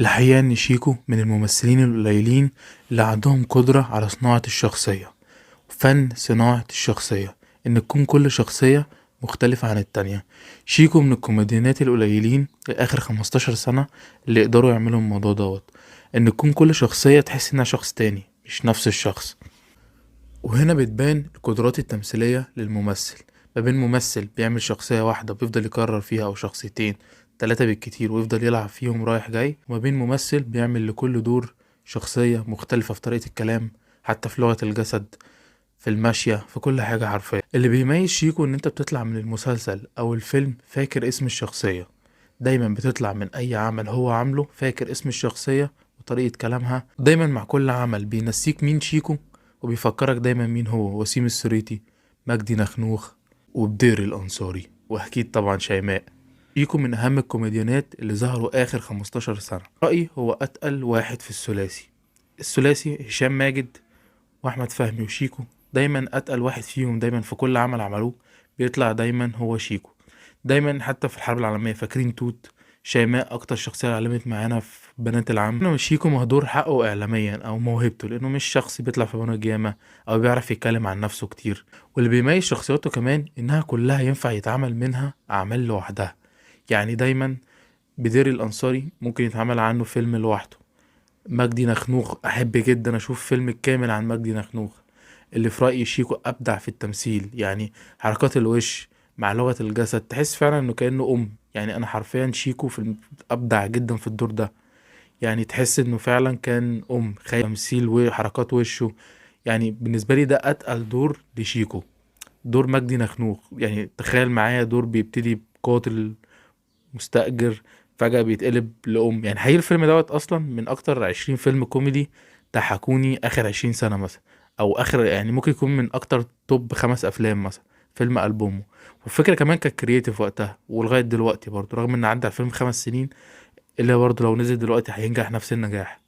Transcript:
الحقيقة إن شيكو من الممثلين القليلين اللي عندهم قدرة على صناعة الشخصية، فن صناعة الشخصية، إن تكون كل شخصية مختلفة عن التانية. شيكو من الكوميديانات القليلين لآخر 15 سنة اللي يقدروا يعملوا الموضوع دوت، إن تكون كل شخصية تحس إنها شخص تاني مش نفس الشخص. وهنا بتبان القدرات التمثيلية للممثل، ما بين ممثل بيعمل شخصية واحدة بيفضل يكرر فيها أو شخصيتين تلاتة بالكتير ويفضل يلعب فيهم رايح جاي، وما بين ممثل بيعمل لكل دور شخصية مختلفة في طريقة الكلام، حتى في لغة الجسد، في المشية، في كل حاجة حرفيا. اللي بيميز شيكو ان انت بتطلع من المسلسل او الفيلم فاكر اسم الشخصية، دايما بتطلع من اي عمل هو عامله فاكر اسم الشخصية وطريقة كلامها. دايما مع كل عمل بينسيك مين شيكو وبيفكرك دايما مين هو. وسيم السريتي، مجدي نخنوخ، وبدير الأنصاري، وأكيد طبعا شيماء. شيكو من أهم الكوميديانات اللي ظهروا آخر 15 سنة. رأيي هو أتقل واحد في الثلاثي. الثلاثي هشام ماجد وأحمد فهمي وشيكو، دايما أتقل واحد فيهم، دايما في كل عمل عملوه بيطلع دايما هو شيكو. دايما حتى في الحرب العالمية فاكرين توت، شيماء أكتر شخصية علمت معانا في بنات العم. إنه شيكو مهدور حقه إعلاميا أو موهبته، لأنه مش شخص بيطلع في برامج ياما أو بيعرف يتكلم عن نفسه كتير. واللي بيميز شخصياته كمان إنها كلها ينفع يتعمل منها أعمال لوحدها. يعني دايما بدير الأنصاري ممكن يتعمل عنه فيلم لوحده. مجدي نخنوخ أحب جدا أشوف فيلم كامل عن مجدي نخنوخ، اللي في رأيي شيكو أبدع في التمثيل. يعني حركات الوش مع لغة الجسد تحس فعلا إنه كأنه أم. يعني أنا حرفيا شيكو في أبدع جدا في الدور ده، يعني تحس إنه فعلا كان أم، خيال تمثيل وحركات وشه. يعني بالنسبة لي ده أتقل دور لشيكو، دور مجدي نخنوخ. يعني تخيل معايا دور بيبتدي بقاتل مستأجر فجأة بيتقلب لأم. يعني حقيقي الفيلم دوت أصلا من أكتر 20 فيلم كوميدي ضحكوني آخر 20 سنة مثلا، أو آخر يعني ممكن يكون من أكتر top 5 أفلام مثلا فيلم ألبومه. والفكرة كمان كانت creative وقتها ولغاية دلوقتي برضه، رغم إن عدى على الفيلم 5 سنين، إلا برضه لو نزل دلوقتي هينجح نفس النجاح.